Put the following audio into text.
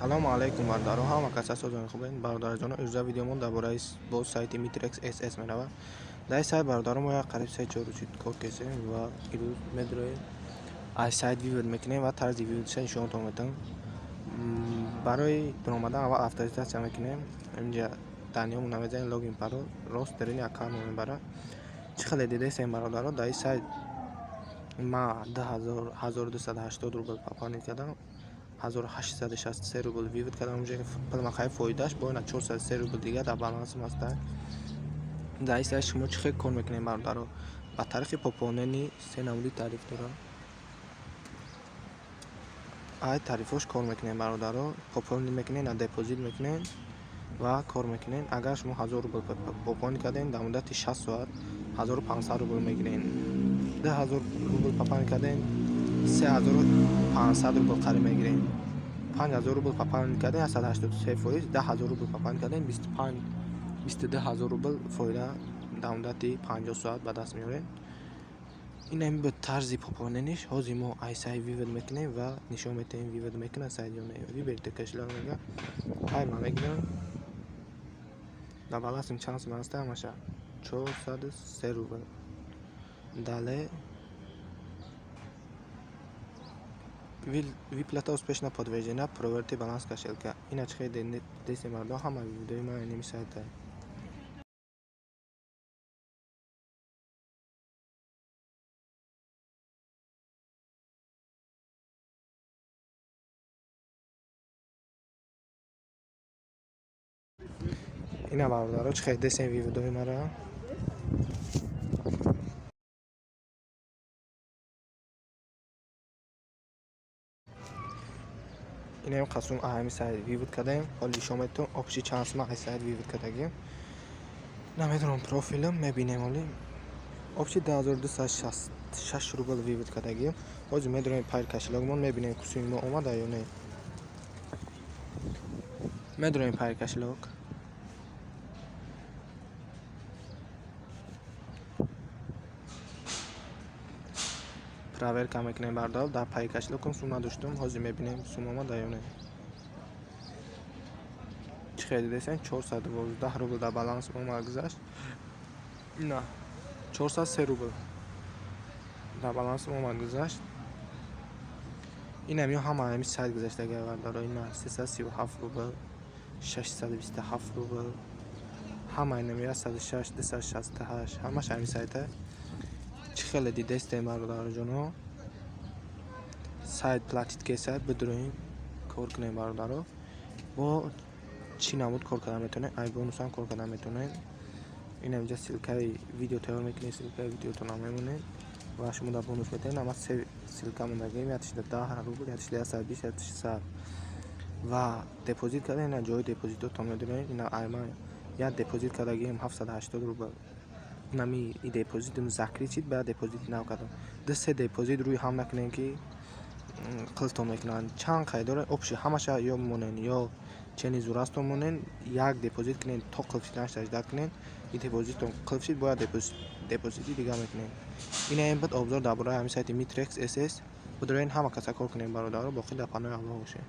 Салому алайкум, бародаро, ҳама каса созони хубен. Бародарҷоно, ирӯза видеомон дар бораи боз сайти Mitrex SS меравад. Дар ин сайт, бародаро, мо як қариб 3-4 рӯз кор кесем ва ирӯз медроем, аз сайт вывод мекунем ва тарзи выводша нишонтон медиҳам. Барои дуромадан аввал авторизатсия мекунем. Инҷа данныеҳомон мезанем, логин, пароль, рост дарини аккаунтмон мебарад. Чӣ хеле дидесем, бародаро, дар ин сайт ма 1280 рубл пополнить кардам, 1863 рубл вывод кардам. Уже пулмақаи фоидааш бо ина 403 рубл дига дар балансам ҳаста. Дар ин сайт шумо чӣ хел кор мекунед, бародаро? Ба тариқи пополнение се намуди тариф дорад. Ай тарифҳош кор мекунед, бародаро, пополнить мекунед, на депозит мекунед ва кор мекунед. Агар шумо 1000 рубл пополнить кардем, дар муддати 60 соат 1500 рубл мегиред. 2000 рубл пополнить кардем, 3500 рубл қариб мегиред. 5000 рубл пополнить кардем, 183%, 10 000 рубл пополнить кардем, 25, 22 000 рубл фоида дар муддати 50 соат ба даст меоред. Ин ҳами буд тарзи пополнениеш. Ҳозир мо ай сайт вывод мекунем ва нишон медиҳем, вывод мекунад сайт ё не. Выберите кошелёк мега. Ҳай, ман мегирам. Дар балансам чанд сум ҳаста ҳамаша? 403 рубл. Далее, выплата успешно подтверждена, проверьте баланс кошелька. Ина чӣ хел дидесем, бародаро, ҳама видеои ман инами сайта. Ина, бародаро, чӣ хел дидесем выводои мара. Инам қасум ҳами сайт вывод кардем. Ҳоли нишон медиҳам, общий чанд сума ай сайт вывод кардагим. Намедонам, профилам мебинем ҳоли. Общий 2266 рубл вывод кардагим. Ҳозир медроем Payeer кошелёкмон, мебинем, ки суми мо омада ё не. Медроем Payeer кошелёк. Проверка мекунем, бародаро, дар Payeer кошелёкам сум надоштум, ҳозир мебинем, сум омада ё не. Чӣ хел дидесем, 412 рубл дар баланс омад гузашт. На, 403 рубл дар балансам омад гузашт. Инам ё ҳама ҳами сайт гузаштага, бародаро, ина 337 рубл, 627 рубл, ҳама инам 106, 268, ҳамаш ҳами сайта. Чӣ хеле дидестем, бародароҷоно, сайт платить кеса, бидроем, кор кунем, бародаро. Бо чӣ намуд кор кардан метавонем? Ай бонусам кор кардан метавонем. Инам инҷа ссылкаи видео тайёр мекунед, ссылкаи видеотонам мемонед ва шумо дар бонус метавонед. Ама се ссылка мондагим, якшида 10 рубл, якшида 120, якшида 100. Ва депозит кардан, ина ҷои депозитотон медонед, ина айма як депозит кардагием 780 рубл. Инами и депозитам закрыть шид, баъд депозити нав кардам. Ду се депозит рӯи ҳам накунем, ки қилтон мекунанд. Чанд қайд доред, общий ҳамаша ё монен, ё чени зурастон монен, як депозит кунед, то қилф шиданаш ждать кунед. И депозитон қилф шид, бояд депозити дига мекунед. Ина ин буд обзор дар бораи ҳамин сайти Mitrex SS. Бидроен, ҳама каса кор кунем, бародаро, боқӣ дар паноҳи Аллоҳ бошед.